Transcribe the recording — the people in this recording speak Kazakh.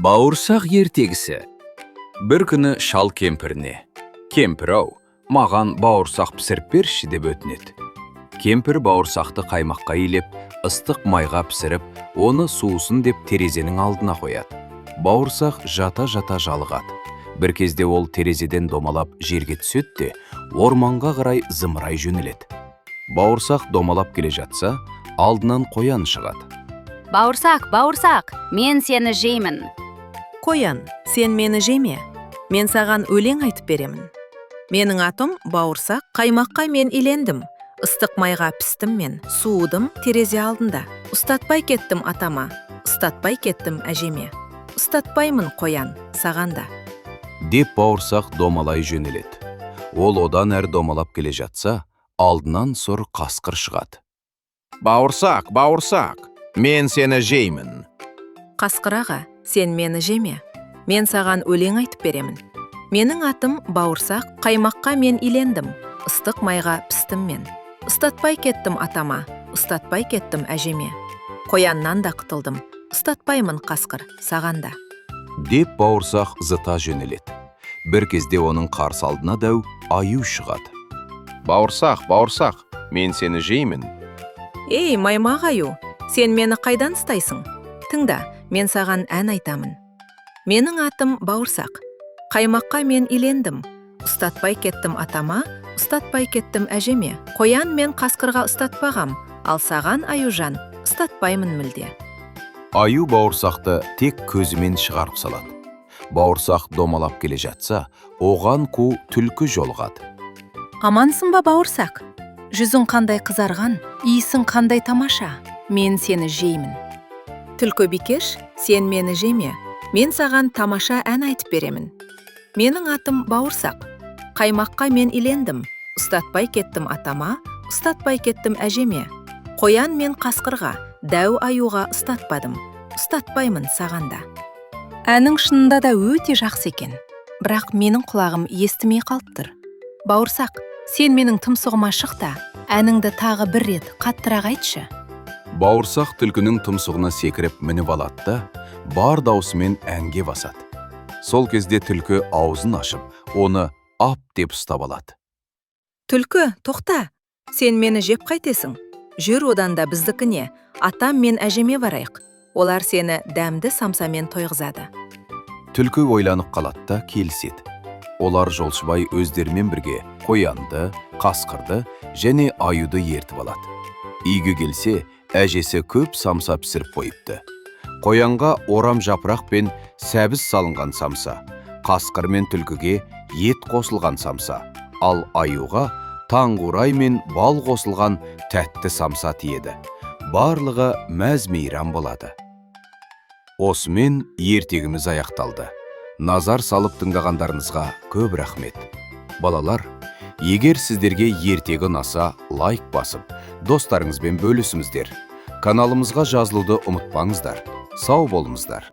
Бауырсақ ертегісі. Бір күні шал кемпіріне: «Кемпір-ау, маған бауырсақ пісіріп берші», – деп өтінеді. Кемпір бауырсақты қаймаққа илеп, ыстық майға пісіріп, оны суысын деп терезенің алдына қояды. Бауырсақ жата-жата жалығады. Бір кезде ол терезеден домалап жерге түседі де, орманға қарай зымырай жөнеледі. Бауырсақ домалап келе жатса, алдынан қоян шығады. Бауырсақ, бауырсақ, мен сені жеймін. Қоян, сен мені жеме. Мен саған өлең айтып беремін. Менің атым Бауырсақ, қаймаққа мен илендім. Ыстық майға пістім мен, суыдым терезе алдында. Ұстатпай кеттім атама, ұстатпай кеттім әжеме. Ұстатпаймын, қоян, саған да. Деп бауырсақ домалай жөнеледі. Ол одан әрі домалап келе жатса, алдынан сұр қасқыр шығады. Бауырсақ, бауырсақ, мен сені жеймін. Қасқыр аға, сен мені жеме. Мен саған өлең айтып беремін. Менің атым Бауырсақ, қаймаққа мен илендім. Ыстық майға пістім мен. Ұстатпай кеттім атама, ұстатпай кеттім әжеме. Қояннан да құтылдым. Ұстатпаймын, қасқыр, саған да. Деп бауырсақ зыта жөнеледі. Бір кезде оның қарсы алдына дәу аю шығады. Бауырсақ, бауырсақ, мен сені жеймін. Ей, маймақ аю, сен мені қайдан ұстайсың? Тыңда, мен саған ән айтамын. Менің атым Бауырсақ. Қаймаққа мен илендім. Ұстатпай кеттім атама, ұстатпай кеттім әжеме. Қоян мен қасқырға ұстатпағам, ал саған, аюжан, ұстатпаймын мүлде. Аю бауырсақты тек көзімен шығарып салады. Бауырсақ домалап келе жатса, оған қу түлкі жолығады. Амансың ба, бауырсақ? Жүзің қандай қызарған, иісің қандай тамаша. Мен сені жеймін. Түлкі бикеш, сен мені жеме. Мен саған тамаша ән айтып беремін. Менің атым Бауырсақ. Қаймаққа мен илендім. Ұстатпай кеттім атама, ұстатпай кеттім әжеме. Қоян мен қасқырға, дәу аюға ұстатпадым. Ұстатпаймын саған да. Әнің шынында да өте жақсы екен. Бірақ менің құлағым естімей қалып тұр. Бауырсақ, сен менің тұмсығыма шық та, әніңді тағы бір рет қаттырақ айтшы. Бауырсақ түлкінің тұмсығына секіріп мініп алады да, бар даусымен әнге басады. Сол кезде түлкі аузын ашып, оны ап деп ұстап алады. Түлкі, тоқта! Сен мені жеп қайтесің? Жүр одан да біздікіне, атам мен әжеме барайық. Олар сені дәмді самсамен тойғызады. Түлкі ойланып қалады да, келіседі. Олар жолшыбай өздерімен бірге қоянды, қасқырды және аюды ертіп алады. Үйге келсе, әжесі көп самса пісіріп қойыпты. Қоянға орам жапырақ пен сәбіз салынған самса, қасқыр мен түлкіге ет қосылған самса, ал аюға таңқурай мен бал қосылған тәтті самса тиеді. Барлығы мәз мейрам болады. Осымен ертегіміз аяқталды. Назар салып тыңдағандарыңызға көп рахмет. Балалар, егер сіздерге ертегі ұнаса, лайк басып, достарыңызбен бөлісіңіздер. Каналымызға жазылуды ұмытпаңыздар. Сау болыңыздар.